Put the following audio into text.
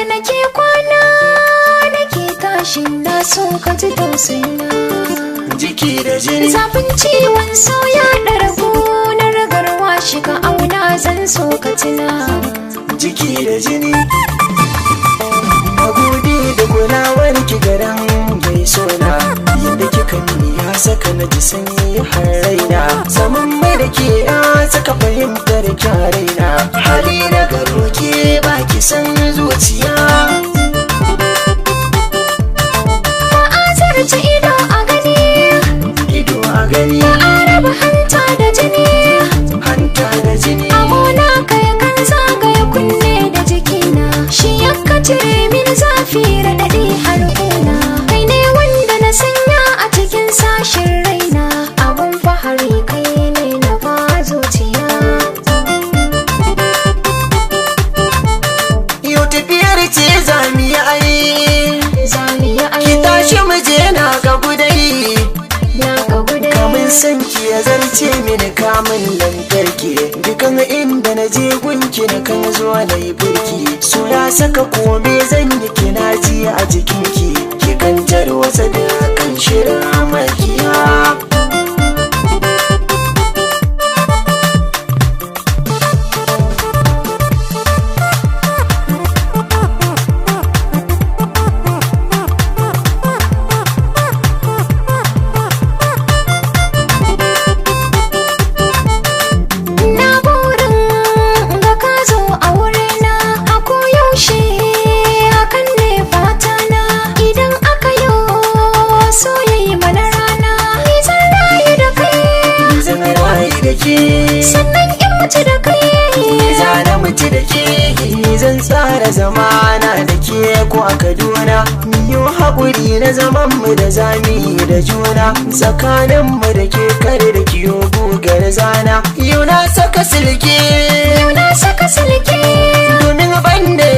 ka nake kwana, nake tashin na so ka ji tausayina. Jiki da jini. Zafin ciwon so ya ɗara gonar garwa, shiga auna zan so ka tuna. Jiki da jini. Na gode da kulawar ki garan mai sona. Yadda kika mini ya saka na ji sanyi har raina. Zaman mai da ke ya saka fahimtar raina. Hali na garo ke baki san zuciya. Ba a zarce ido a gani, Ido a gani. ba a raba hanta da jini. Hanta da jini. Abona kai kan zagaya kunne da jikina, shi ya ka cire min zafi raɗaɗi har kuna. Kai ne wanda na sanya a cikin sashin raina, abun fahari kai ne na ba zuciya. Yau tafiyar ce za mu yi ai. Zamu yi Ki aiki tashi mu je na ga gudai. na ga gudai. Kamun san ki ya zarce mini kamun lantarki. Dukan inda na je gunki na kan zo na yi burki. So ya saka kome zan yi kina ji a jikinki. Ki kan tarwatsa dukkan shirin makiya. Na burin ga ka zo a wurina a koyaushe, hakan ne fatana. Idan aka yi soyayya mana rana, ni zan rayu da kai. Zan rayu da ke. Sannan in mutu da kai. Za na mutu da ke. Zan tsara zamana da ke ko a Kaduna. Miyo haƙuri na zaman mu da zami da juna. Tsakanin mu da ke kare da kiyo gugar zana. Yau na saka silke. Yau na saka silke. Domin ban da